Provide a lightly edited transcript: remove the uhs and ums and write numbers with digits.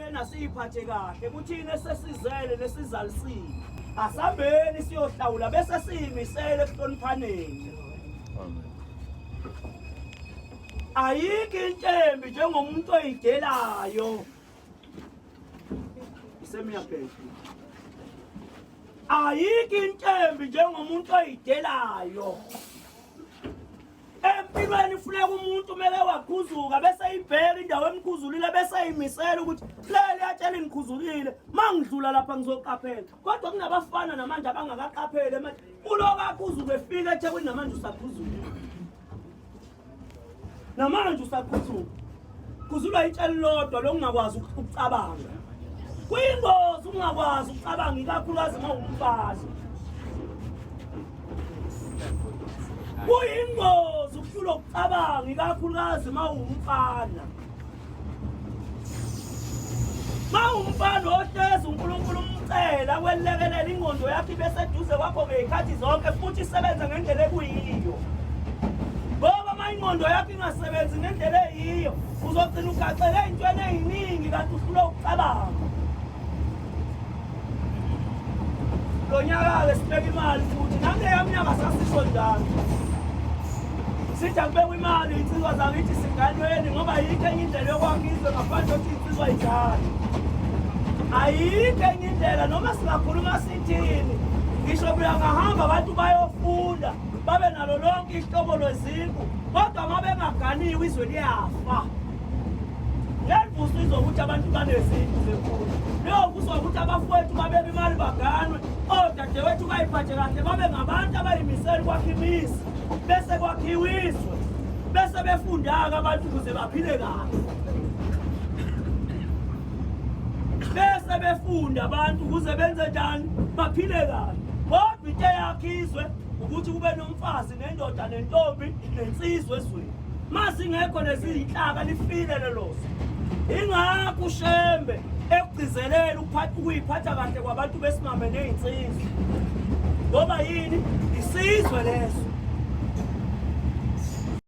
Asambeni asiyiphathe kahle kuthina esesizele nesizalisile. Asambeni siyohlawula bese siyimisele ekuhloniphaneni. Amen. Ayikho into embi njengomuntu oyidelayo. Isemiyabheka. Ayikho into embi njengomuntu oyidelayo. Empilweni funeka umuntu umele waqhuzuka bese ibheka indawo emkhuzulile bese imisela ukuthi leli yatshela ingikhuzulile mangidlula lapha ngizoqaphela. Kodwa kunabafana namanje abangakaqapheli manje uloku akhuzuke efika eThekwini namanje usaqhuzuka. Namanje usaqhuzuka. Khuzulwa itshe lodwa lokungakwazi ukucabanga. Kuyingozi ukungakwazi ukucabanga ikakhulukazi uma uwumfazi. Kuyingozi ukuhlulwa ukucabanga ikakhulukazi uma uwumfana. Mawumfana ohlezi uNkulunkulu umcela kwelekelela ingqondo yakho ibe seduze kwakho ngey'khathi zonke futhi isebenze ngendlela ekuyiyo. Ngoba uma ingqondo yakho ingasebenzi ngendlela eyiyo uzogcina ugaxele ey'ntweni ey'ningi kanti uhlulwe ukucabanga. Lo nyaka-ke sibeka imali futhi nangeya mnyaka sasisho njalo. Sithi akubekwa imali iy'nsizwa zakithi siganweni ngoba ayikho enye indlela yokwakha izwe ngaphandle kokuthi iy'nsizwa y'zale. Ayikho enye indlela noma singakhuluma sithini ngisho kuyangahamba abantu bayofunda babe nalo lonke ihlobo lweziqu kodwa uma bengaganiwe izwe liyafa. Lelivuswa izokuthi abantu banezindlu zemfundo. Liyovuswa ukuthi abafowethu babebe imali baganwe, odadewethu bayiphathe kahle babe ngabantu abayimisela ukwakha imizi bese kwakhiwa izwe bese befunda-ke abantu ukuze baphile kahle. Bese befunda abantu ukuze benze njani baphile kahle. Kodwa into eyakha izwe ukuthi kube nomfazi nendoda nentombi nensizwa ezweni. Mazingekho lezi zinhlaka lifile lelo zwe. Ingakho uShembe ekugcizelela ukuphatha ukuyiphatha kahle kwabantu besimame nezinsizwa. Ngoba yini? Isizwe leso.